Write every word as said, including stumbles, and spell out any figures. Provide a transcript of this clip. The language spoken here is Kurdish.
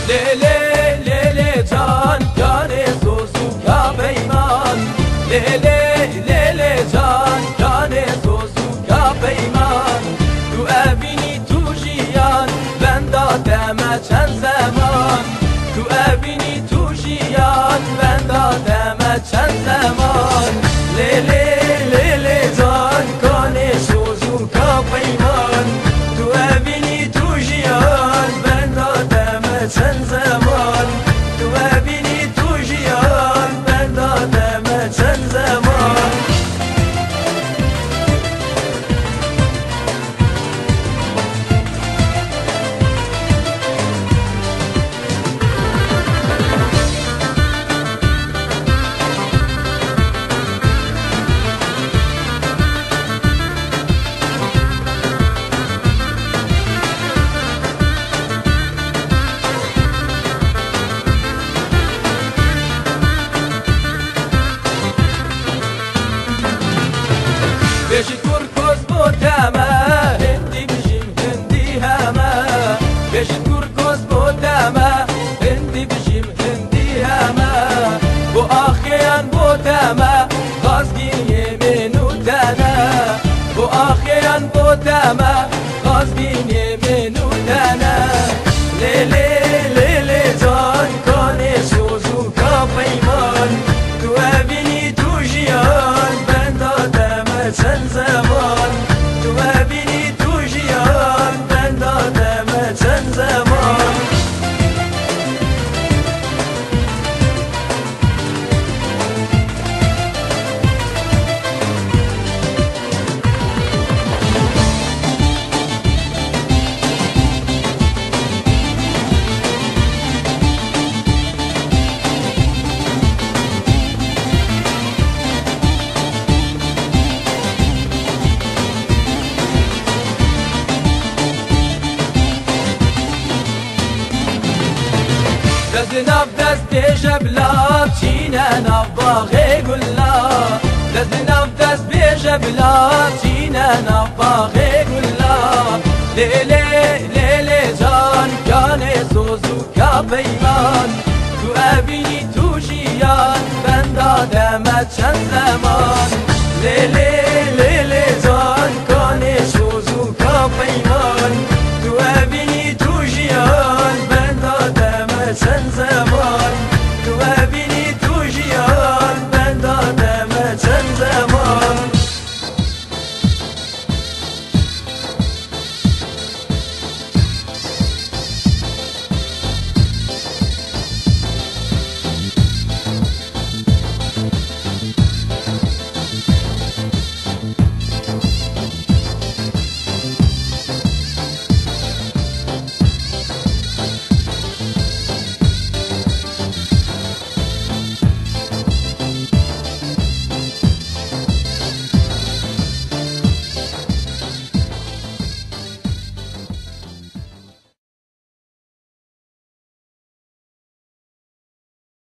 Lê lê lê lê can, canê Zozûka Peyman. Lê lê lê lê can, canê Zozûka Peyman. Tu evînî tu jiyan, benda te me çend zeman. Tu evînî tu jiyan, benda te me çend zeman. Lê lê lê lê can, canê Zozûka Peyman. Tu evînî tu jiyan, benda te me çend zeman. Tu evînî tu jiyan, benda te me çend zeman. Bêjî kurkoz bo te me, hindî bijîm hindî heme. Bêjî kurkoz bo te me, hindî bijîm hindî heme. Bo axêyan bo te me, xazgînê min û te ne. Bo axêyan bo te me, xazgînê min û te ne. Lê lê lê lê can, canê Zozûka Peyman. Tu evînî tu jiyan, benda te me çend zeman. Tu evînî tu jiyan, benda te me çend zeman. Dest li nav dest bêje bila, çîne nav baxê gula. Dest li nav dest bêje bila, çîne nav baxê gula. Lê lê lê lê can, canê Zozûka Peyman. Tu evînî tu jiyan, benda te me çend zeman. Lê lê